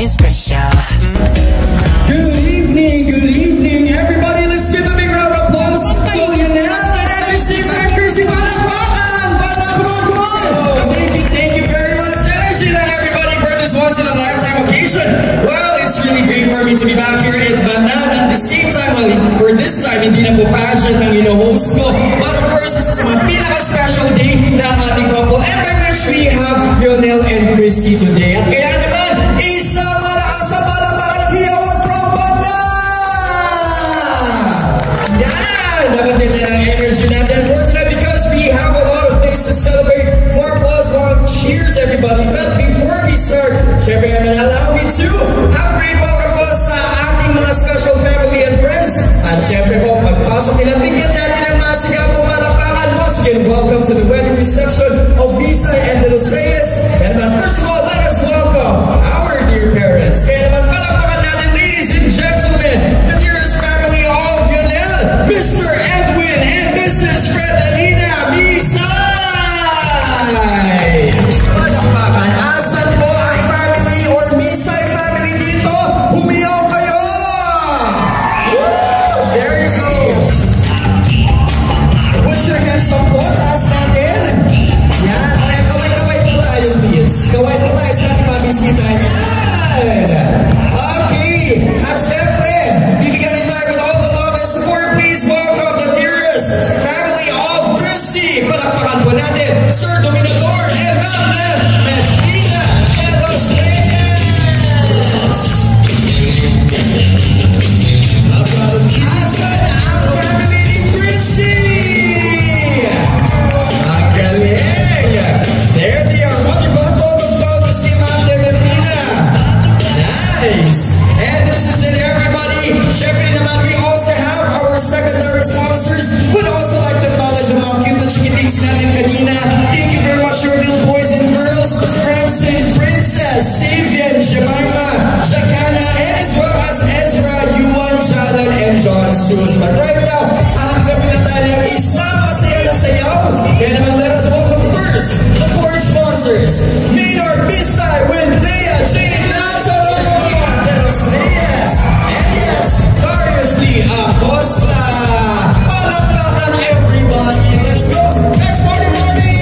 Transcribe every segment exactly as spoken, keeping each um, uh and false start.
Special. Good evening, good evening, everybody. Let's give a big round of applause to Lionel and at the same time, Chrissy. Palakpakan, palakpakan. Thank you, thank you very much. Energy lang, everybody, for this once in a lifetime occasion. Well, it's really great for me to be back here in Banal at the same time. Well, for this time, hindi na po pageant ang ino-host ko. But of course, this is my pinaka-special day na ang ating couple. And I wish we have Lionel and Chrissy today. At kaya naman, isang malakas na palakpakan ng hiyawan from Banal! Yan! Dapat din yan ang energy natin for tonight because we have a lot of things to celebrate. More applause, more cheers, everybody. But before we start, syempre naman, allow me to have a great welcome po sa ating mga special family and friends. At syempre po, pagpasok nila, bigyan natin ng masigaw po palakpakan. Once again, welcome to the wedding reception of Bisay and De Los Reyes. And naman, first of all, let us welcome our dear parents. Kaya naman, palakpakan natin, ladies and gentlemen, the dearest family of Lionel, Mister Edwin and Missus Fredelina Misay! Palakpakan. Asan po ang family or Misay family dito? Humiyaw kayo! Woo! There you go. Put your hands up po. Taas natin. Yan. Ay, kaway-kaway po tayo, please. Kaway po tayo sa ating mga bisita. Yan. Okay. At syempre, bibigyan din tayo with all the love and support. Please welcome the dearest family of Chrissy. Palakpakan po natin, Sir Dominador and Ma'am Medina de los Reyes. Asan ang family ni Chrissy? Ang galing! There they are. What about all the love to si Ma'am Medina? Nice! And this is it, everybody. Syempre naman, we also have our secondary sponsors. Would also like to acknowledge ang mga cute na chikitings natin kanina. Thank you very much, your little boys and girls, Prince and Princess, Savian, Jemima, Jakana, and as well as Ezra, Yuan, Jalen, and John Sus. But right now, hahanap na tayo ng isang masaya na sayaw. Kaya naman, let us welcome first the four sponsors, Maynard Bisay with Leah Jane Lazaro, Materos Reyes, and yes, Darius Lee Acosta. Palakpakan, everybody. Let's go. Next party, party.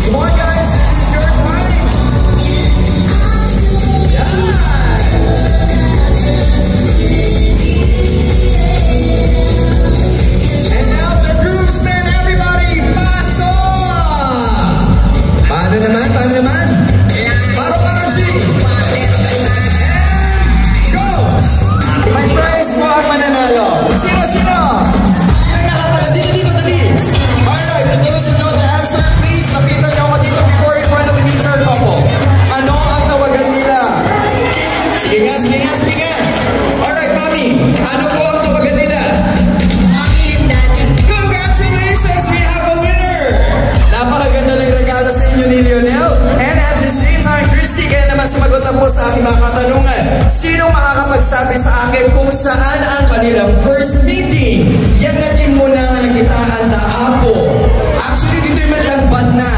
Come on, guys. This is your time. Yeah. And now the groomsmen, everybody, pasok! Paano naman? Paano naman? Para, para, G! And go! May prize po ang mananalo. Sino, sino? Sino nakapanatili dito? Dali! Alright, to those who know the answer, please lapitan niyo ako dito before we finally meet our couple. Ano ang tawagan nila? Sige nga, sige nga, sige nga. Alright, Mami, ano po ang tawagan nila? Mami and Daddy. Congratulations, we have a winner! Napakaganda ng regalo sa inyo ni Lionel. And at the same time, Chrissy, kaya naman sumagot na po sa aking mga katanungan. Sino makakapagsabi sa akin kung saan ang kanilang first meeting? Yan na din muna nga nakitaan na, Apo. Actually, ditoy met lang banna.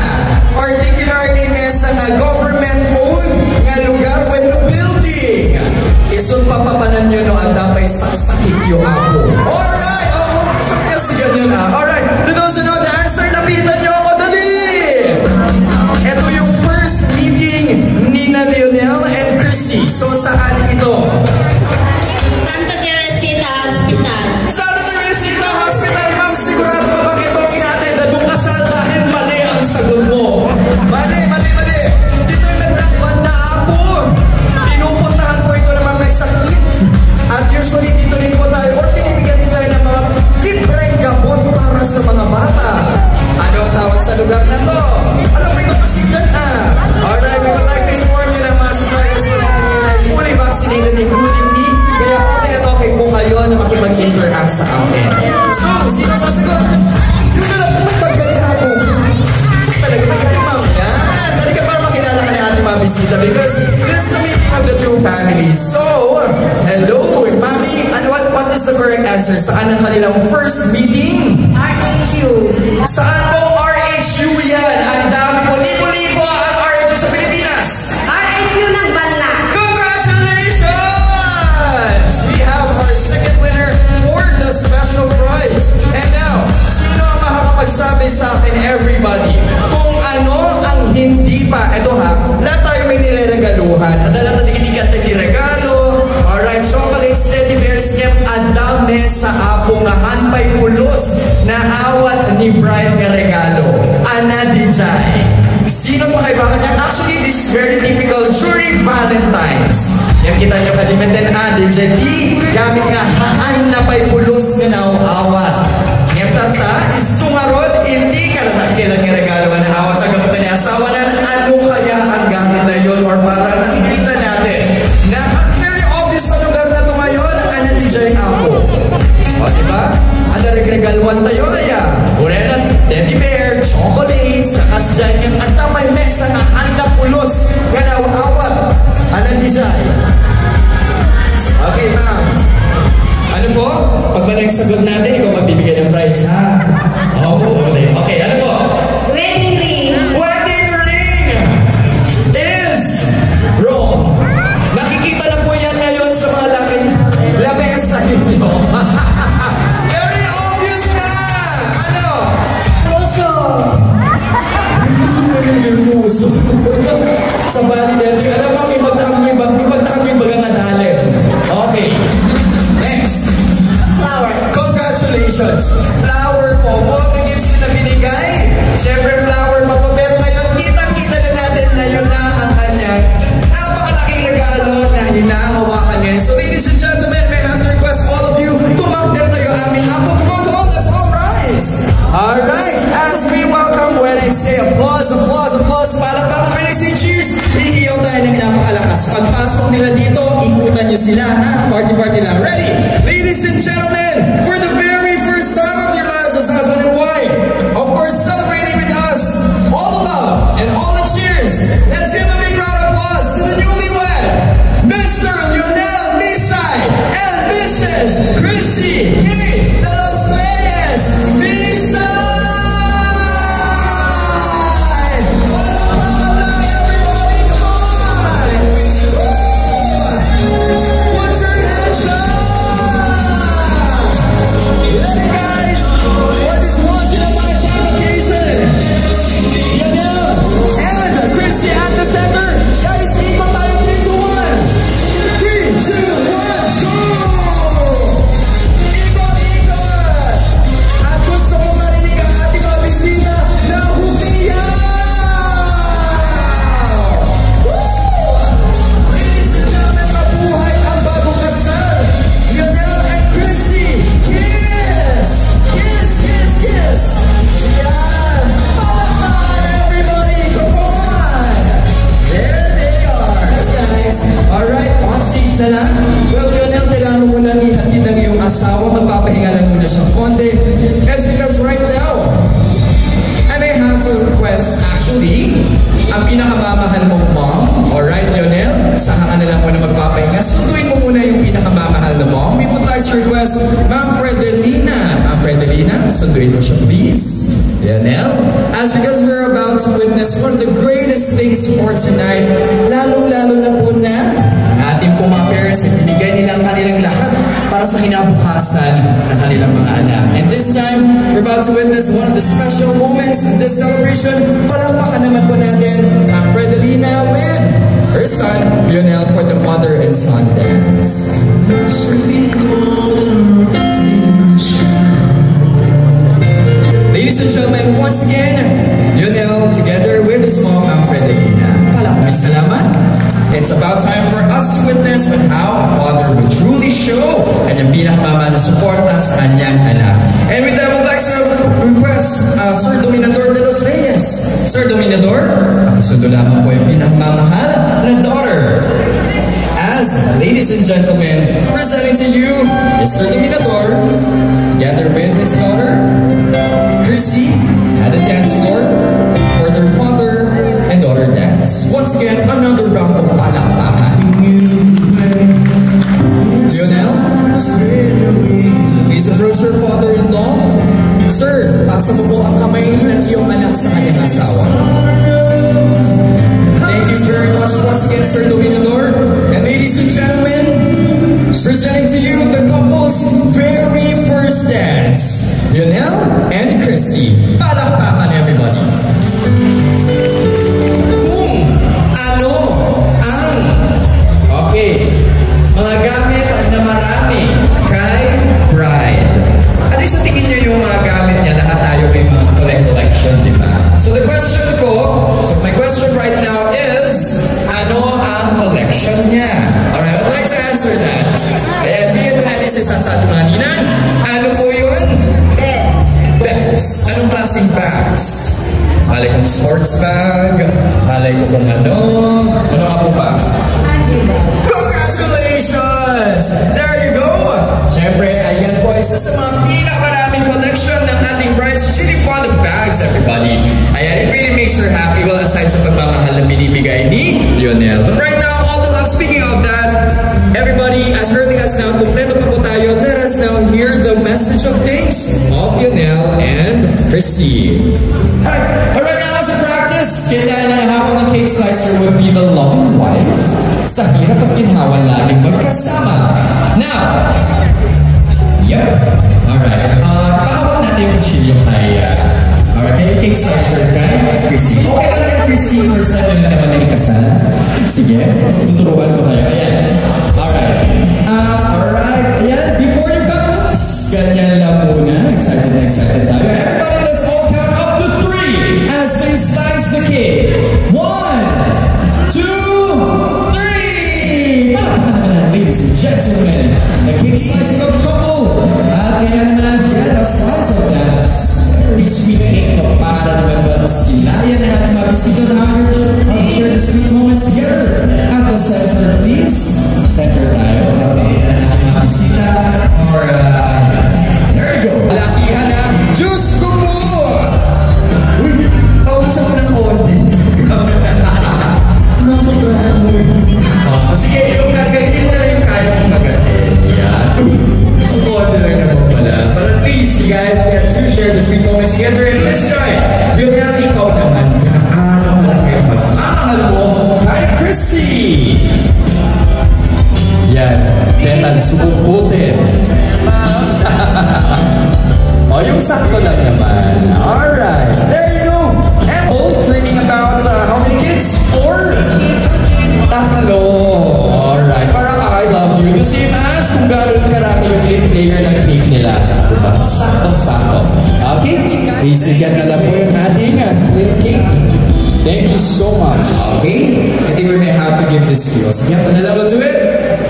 Particularly, mesa nga government-owned nga lugar wenno building. Isun papapanan nyo no adda pay saksakit yo, Apo. Alright! Oh, sige, sige, yan, ah. Alright. To those who know the answer, lapitan nyo ako. Dali! Ito yung first meeting ni na Lionel and Chrissy. So, saan ito? Santa Teresita Hospital. Santa Teresita Hospital, ma'am. Sigurado ka bang ito ang inattend? Doon ka sa dahil mali ang sagot mo. Mali, mali, mali. Dito yung nagdakpan na, Apo. Pinupuntahan po ito ng mga may sakit. At usually, dito rin po tayo, or binibigyan din tayo ng mga libreng gamot para sa mga bata. Ano ang tawag sa lugar na to? Alam mo ito, Kasigan, ah. Alright, we would like to inform you na ang mga suppliers po natin ngayon ay fully vaccinated, including me. Kaya okay at okay po kayo na makipag-interact sa amin. So, sino sasagot? Yung na lang po, pagkalihan mo. Siya talaga, pagkalihan mo. Yan. Talaga para makilala ka na ating mga bisita because this is the meeting of the two families. So, hello, Mami, and what, what is the correct answer? Saan ang kanilang first meeting? R H U. Saan po R H U yan? Ang dami po, libo-libo ang R H U sa Pilipinas. R H U Adda latta dagiti kanta ti regalo. Alright, chocolates, teddy bears, ngem adda met sa Apo nga han pay pulos nga awat ni bride nga regalo. Anadiay. Sino pa kay baka niya? Actually, this is very typical during Valentine's. Ngem kitaenyo kadi met, anadiay ti gamit nga haan na pay pulos nga naawat. Ngem tatta, isu ngarud, iti kadakkelan nga regalo nga naawat, gapu ken ni asawana, ano kaya ang gamit na yun? Or parang nakikita natin na ang very obvious sa lugar na to ngayon, anadiay, Apo. O, di ba? Ang nagregaluan tayo, kaya, uray na, teddy bear, chocolates, kakas dyan, ngem adda pay met sa nga han na pulos nga naawat. Anadiay. Okay, ma'am. Ano po? Pag mali ang sagot natin, ikaw magbibigay ng prize, ha? Oo, okay. Okay, ano po? Wedding ring. Wedding ring is wrong. Nakikita na po yan ngayon sa mga laki. Labesa ninyo. Very obvious na. Ano? Puso. Puso. Sa bali dati, alam mo, may magdaan mo yung bag-, may magdaan mo yung baga nga dalit. Okay. Next. Flower. Congratulations. Flower po. Both the gifts na binigay. Siyempre, flower pa po. Pero ngayon, kitang-kita na natin na yun na ang kanyang napakalaking regalo na hinahawakan ngayon. So, ladies and gentlemen, may I have to request all of you, tumakder tayo, aming apo. Come on, come on, let's all rise. All right, as we welcome, when I say applause, applause, applause, palakpakan, when I say cheers, iiyaw tayo ng napakalakas. Pagpasok nila dito, ikutan niyo sila, ha? Party, party lang. Ready? Ladies and gentlemen, for the very first time of their lives as husband and wife, of course, celebrating with us, all the love and all the cheers. Let's give a big round of applause to the newlywed, Mister Lionel Misay and Missus Chrissy K. De Los Reyes Misay! Palakpakan tayo, everybody! Come on! Woo! Put your hands up! Ready, guys? For this once in a lifetime occasion. Lionel and Chrissy at the center. Guys, ikot tayo, three, two, one. Three, two, one, go! Ikot, ikot! At gusto mo marinig ang ating mga bisita na humiyaw! Woo! Ladies and gentlemen, mabuhay ang bagong kasal! Lionel and Chrissy! Kiss! Kiss, kiss, kiss! Yan! Palakpakan, everybody! Come on! There they are! Yes, guys! Alright, on stage na lang. Well, Lionel, kailangan mo muna ihatid ang iyong asawa. Magpapahinga lang muna siya konti. Kasi, because right now, and I have to request, actually, ang pinakamamahal mong mom, alright, Lionel, saka ka na lang muna magpapahinga. Sunduin mo muna yung pinakamamahal na mom. We would like to request Ma'am Fredelina. Ma'am Fredelina, sunduin mo siya, please. Lionel, as because we're about to witness one of the greatest things for tonight, lalong-lalo na po na ang ating pong mga parents, ibinigay nila ang kanilang lahat para sa kinabukasan ng kanilang mga anak. And this time, we're about to witness one of the special moments in this celebration. Palakpakan naman po natin ang Fredelina with her son, Lionel, for the mother and son dance. Ladies and gentlemen, once again, Lionel together with his mom, Ma'am Fredelina. Palakpak. Salamat. It's about time for us to witness on how a father will truly show kanyang pinakamamahal na suporta sa kanyang anak. And with that, I would like to request, uh, Sir Dominador De Los Reyes. Sir Dominador, pakisundo lamang po yung pinakamamahal na daughter. As, ladies and gentlemen, presenting to you, Mister Dominador, together with his daughter, Chrissy, at the dance floor for their father and daughter dance. Once again, another round of palakpakan. Lionel, please approach your father-in-law. Sir, pasa mo po ang kamay ng iyong anak sa kanyang asawa. Thank you very much once again, Sir Dominador. And ladies and gentlemen, presenting to you the couple's very first dance, Lionel and Chrissy. Palakpakan, everybody. Kung ano ang Malay kong sports bag, malay ko kung ano. Ano nga po ba? Congratulations! There you go! Siyempre, ayan po, isa sa mga pinakamaraming collection ng ating Bright City Fund of Bags, everybody. Ayan, it really makes her happy. Well, aside sa pagmamahal na binibigay ni Lionel. But right now, all the love. Speaking of that, everybody, as early as now, kumpleto pa po tayo. Let us now hear the message of thanks of Lionel and Chrissy. Alright, alright, now as a practice, kailangan na habang ang cake slicer would be the loving wife sa hirap at ginhawa laging magkasama. Now, yep. Alright. Uh, pahawak natin yung kutsilyo kay, uh, alright, kay cake slicer, kay Chrissy. Okay lang yan, Chrissy. First time na naman na ikasal. Sige, tuturuan ko kayo. Ayan. Alright. Ah, alright. Ayan, before you cut, oops, ganyan lang muna. Excited na excited tayo. Everybody, let's all count up to three as they slice the cake. One, two, three! Palakpakan naman natin, ladies and gentlemen. The cake slicing of couple. At kaya naman, get a slice of that very sweet cake na para naman ba sila. Yan ang ating mga bisita na share the sweet moments together. At the center, please. Center tayo. Okay, ang ating mga bisita. Or, uh, there you go. Lakihan na. Diyos ko po! Uy, pausa ko ng konti. Sumasobrahan mo eh. Oh, sige, yung kakainin mo na lang yung kaya mong kagatin. Yan. Ang konti lang naman pala. But at least, you guys get to share the sweet moments together in this time. Lionel, ikaw naman, gaano kalaki ang pagmamahal mo kay Chrissy? Yan. Tetan, subok putin. O, yung sakto lang naman. Alright. There you go. And all dreaming about, uh, how many kids? Four? Tatlo. Alright. Parang I love you. The same as kung gano'n karami yung lip layer ng cake nila. Diba? Saktong-sakto. Okay? Isikat na lang po yung ating, uh, little cake. Thank you so much. Okay? I think we may have to give this to you. Sige, na level to it.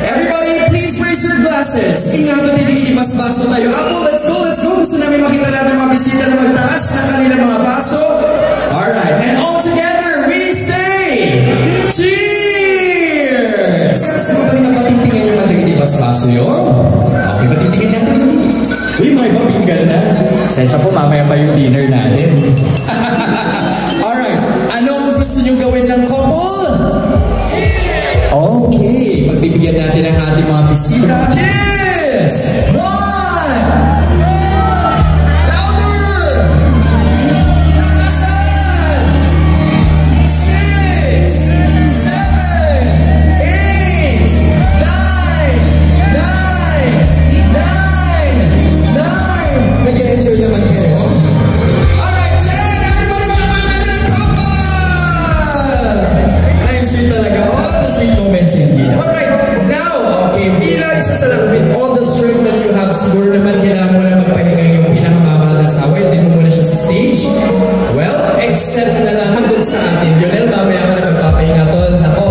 Everybody, please raise your glasses. Ingat, titigil, mas baso tayo. Apo, let's go, let's go. Gusto namin makita lahat ng mga bisita na magtaas ng kanilang mga baso. Alright, and all together, we say, cheers! Gusto ko pa rin ang patingtingan yung mga dagiti basbaso yun. Okay, patingtingan natin. Uy, may iba pinggan na. Sensya po, mamaya pa yung dinner natin. Alright, anong gusto nyo gawin ng couple? Okay, pagbibigyan natin ang ating mga bisita. Yes! One! Louder! Lakasan! Six! Seven! Eight! Nine! Nine! Nine! Nine! Nag-enjoy naman kayo? Alright, ten! Everybody, palakpakan natin ang couple! Ay, sweet talaga. Oh, the sweet moments indeed. Alright, now, okay, bilang isa sa lahat, with all the strength that you have, siguro naman kailangan mo na magpahinga yung pinakamamahal na asawa, hindi mo muna siya sa stage. Well, except na lang doon sa atin. Lionel, mamaya ka na magpapahinga, tol. Nako,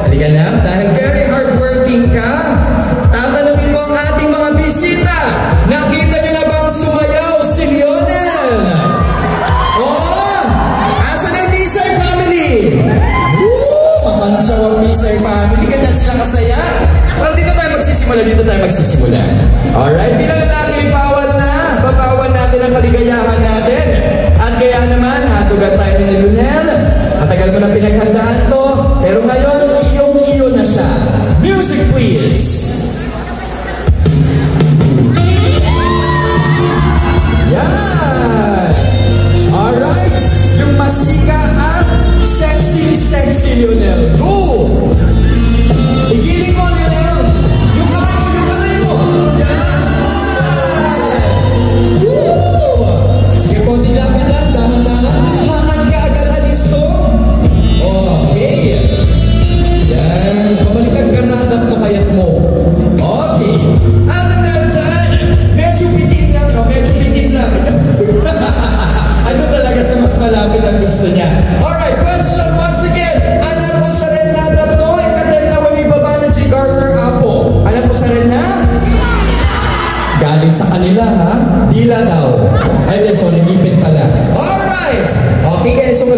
halika na. Dahil very hardworking ka, tatanungin ko ang ating mga bisita. Nakita niyo na bang sumayaw si Lionel? Oo! Asan ang Misay family? Woo! Makansaw ang Misay family. Kanya sila kasaya. Well, dito tayo magsisimula. Dito tayo magsisimula. Alright? Bilang lalaki, bawal na. Babawan natin ang kaligayahan natin. At kaya naman, hatugan tayo ni Lionel. Matagal mo na pinaghandaan to. Pero ngayon, iyong-iyo na siya. Music, please. Yan! Alright! Yung masika at sexy, sexy Lionel. Go! Igiling mo, Lionel! Yung kamay mo, yung kamay mo! Yan! Woo! Sige po, di lapitan, dahan-dahan. Hangat ka agad, alisto. Okay. Yan. Pabalikan ka na, dapat kayat mo. Okay. Ang tandaan dyan, medyo bitin lang, no? Medyo bitin lang. Ano talaga sa mas malapit ang gusto niya? Alright, question once again. Anak ko sa Renata to, ikaten na wani baba na si Garter Apo. Anak ko sa Renata? Galing sa kanila, ha? Dila daw. Ay, hindi, sorry, ngipin pala. Alright! Okay, guys, so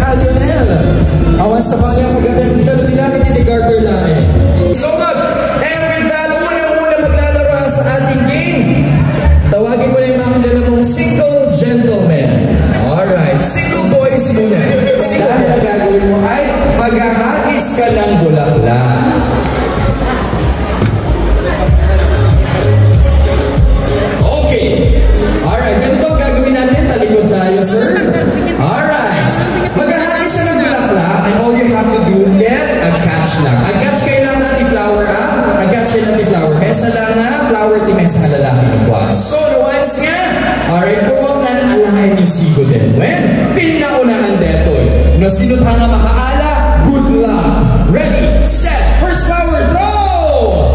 Lionel. Awan sa pagkakagabi ang titalo nila, kay Titi Carter laeng. So much. And with that, unang-una maglalaro sa ating game. Tawagin mo na yung mga kilala mong single gentlemen. Alright. Single boys muna. Single. Dahil ang gagawin mo ay maghahagis ka ng bulaklak. Okay. Alright. Ganito ang gagawin natin. Talikod tayo, sir. Alright. Maghahagis siya ng bulaklak, and all you have to do, get a catch lang. Ang catch kailangan ti flower, ah. Ang catch kailangan ti flower. Mesa lang na flower ti mesa nga lalaki ng kwas. So, once nga, alright, kung wag na alaen yung sigo din. When, pinaunahan detoy. No, sino ta nga makaala? Good luck. Ready, set, first flower, throw!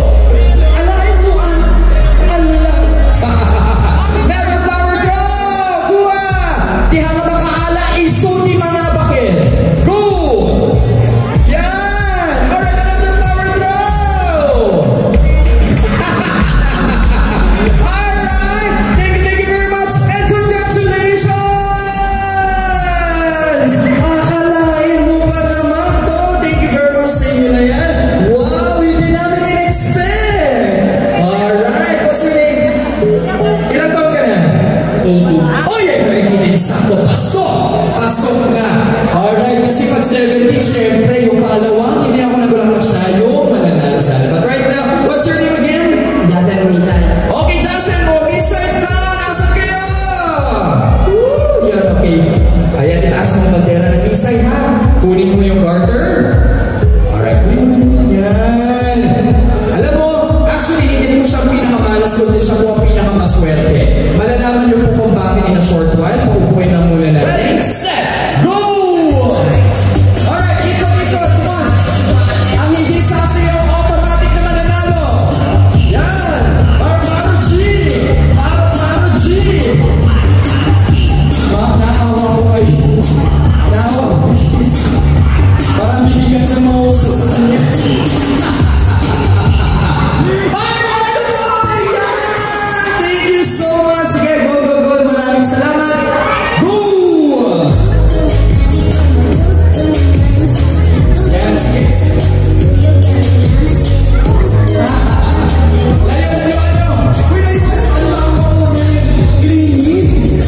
Alaen mo, ah. Ala. Never flower, throw! Kuha! Ti hanga makaala, isu ti mangabaken. Go! Yan! Alright, another flower, throw! Alright! Thank you, thank you very much, and congratulations! Akalain mo ba naman to? Thank you very much sa inyo na yan. Wow, hindi namin in-expect! Alright, what's your name? Ilang taon ka na? Eighteen. Oh, yeah, you're eighteen. Sakto, pasok! Pasok na! Alright, kasi pag seventeen, syempre, yung pangalawang, hindi ako nagulak na siya, yung mananalo sana. But right now, what's your name again? Jason Misay. Okay, Jason, oh, Misay ka! Nasaan kayo? Woo! Yan, okay. Ayan, itaas mo ang bandera ng Misay, ha? Kunin mo yung garter. Alright, kunin mo yan. Alam mo, actually, hindi po siya pinakamalas, kundi siya po ang pinakamaswerte. Malalaman niyo po kung bakit in a short while. Paupuin lang muna natin. Ready, set, go! Alright, ikot, ikot, come on. Ang hindi sasayaw, automatic na mananalo. Yan! Barbaro G! Barbaro G! Ma-, naawa ko kayo. Naawa ko kayo. Parang bibigat ng mga uso sa kanya. Ay, mga totoo! Ayan! Thank you so much. Sige, go, go, go. Maraming salamat. Go! Yan, sige. Layo, layo, ano? Uy, layo, ano? Ang lawak mo, clean.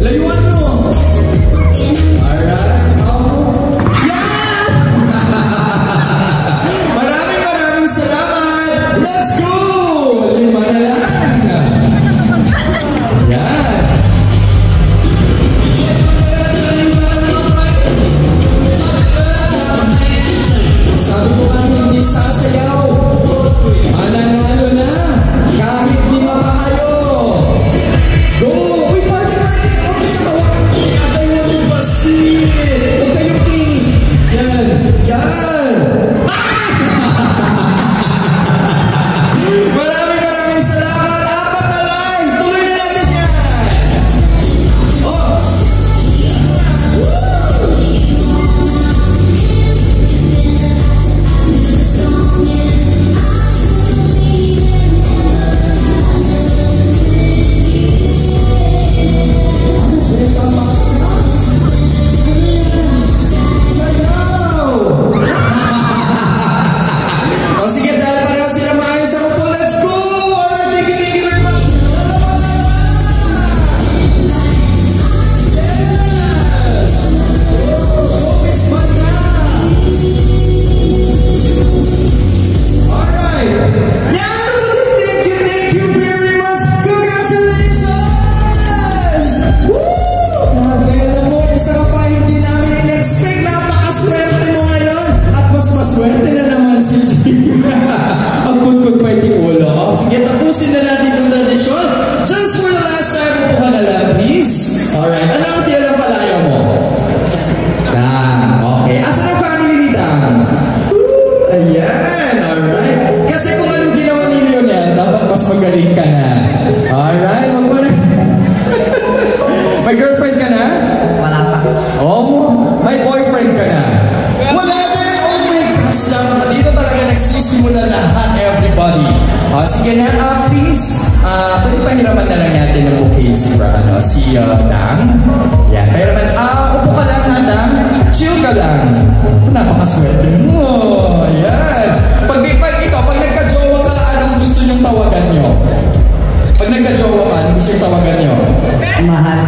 Layuan mo. Alright. Oh. Yan! Maraming, maraming salamat. Let's go! Lima na lang. Yan. Sabi ko nga, hindi sasayaw. Mananalo na. Kahit lima pa kayo. Go! Uy, party, party! Huwag kayo sa tawa. Huwag kayo magpasit. Huwag kayo clingy. Yan. Yan. Ah! Maraming, maraming salamat. Apat na line. Tuloy na natin yan. Oh. O sige, dahil pareho sila maayos ang upo, let's go! Alright, thank you, thank you very much. Yes! Go, Miss Maria! Alright. Yan, thank you, thank you very much. Congratulations! Woo! Grabe, alam mo, isa ka pa hindi namin in-expect. Napakaswerte mo ngayon. At mas maswerte na naman si Jim. Ang kutkot pa iti ulo. O, sige, tapusin na natin itong tradisyon. Just for the last time, upo ka na lang, please. Alright. Ano ang kilala palaya mo? Dan. Okay. Asa ang family ni Dan? Woo! Ayan. Alright. Kasi kung anong ginawa ni Lionel, dapat mas magaling ka na. Alright. Wag mo na. May girlfriend ka na? Wala pa. Oh, may boyfriend ka na? Wala din. Oh my gosh, dapat dito talaga nagsisimula lahat, everybody. Ah, sige na, ah, please. Ah, pwede pahiraman na lang natin ng bouquet si, ano, si, ah, Dang. Yan, pahiraman. Ah, upo ka lang, ha, Dang. Chill ka lang. Napakaswerte mo. Yan. Pag, pag ikaw, pag nagka-jowa ka, anong gusto niyong tawagan niyo? Pag nagka-jowa ka, anong gusto niyong tawagan niyo? Mahal.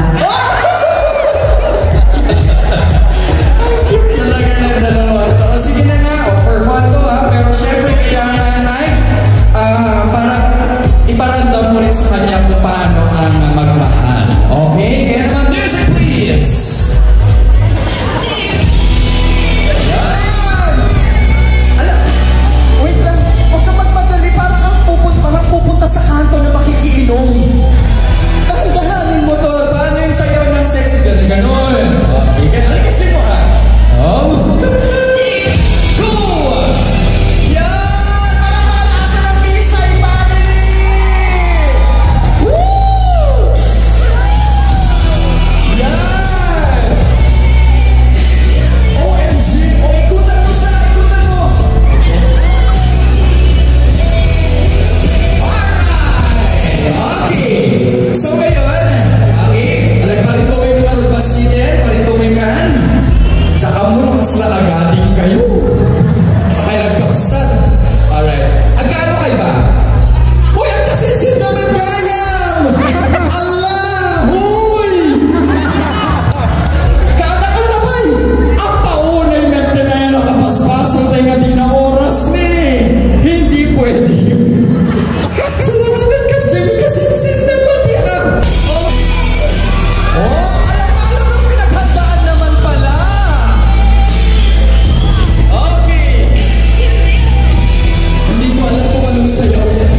Talaga na dalawa to. Sige na nga, o, for fun to, ha? Pero syempre, kailangan ay, ah, para iparamdam mo rin sa kanya kung paano ang magmahal. Okay? Kaya naman, music, please! Yan! Ala, wait lang. Huwag ka magmadali. Para kang pupun-, parang pupunta sa kanto na makikiinom. Dahan-dahanin mo to. Paano yung sayaw ng sexy girl? Ganun. Okay, halika, sino ka? Oh. Go! Yan! Palakpakan ang Misay family! Woo! Yan! O M G! O, ikutan mo siya! Ikutan mo! Alright! Okay! So ngayon, okay, alay, parinto mo yung karod basiden, parinto mo yung kan. Tsaka mo, mas naagating kayo. Sa kayo nagkapsat. Alright. Agkano kayo ba? Uy, ang kasinsin naman kayang! Ala! Huy! Kada ka na ba'y? Ang paunay nagtinayan nakapaspaso tayo nga di na oras ni. Hindi pwede yun. Salamat kasi dyan, kasinsin na pati ah. Oh, alam na alam ng pinaghandaan naman pala. Okay. Hindi ko alam kung anong sayaw yan.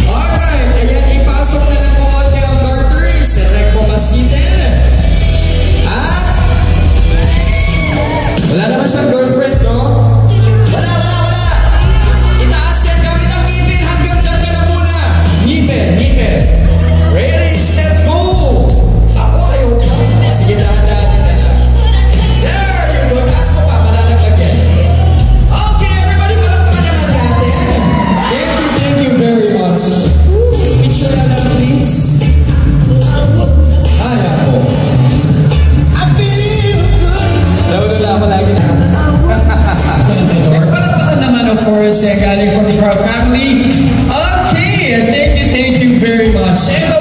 Alright, ayan, ipasok na lang po konti ang garter. Sirek po kasi din. Ah? Wala naman siyang girlfriend, no? Wala, wala, wala! Itaas yan gamit ang ngipin. Hanggang dyan ka na muna. Ngipin, ngipin. Ready, set, go! Ako, ayaw pa. Sige, dahan-dahan na lang. There you go. Taas mo pa. Malalaglag yan. Okay, everybody, palakpakan naman natin. Thank you, thank you very much. Picture na lang, please. Ay, ako. Alam mo, wala ako lagi na. Palakpakan naman, of course, eh, galing from the Proud Family. Okay, thank you, thank you very much. And the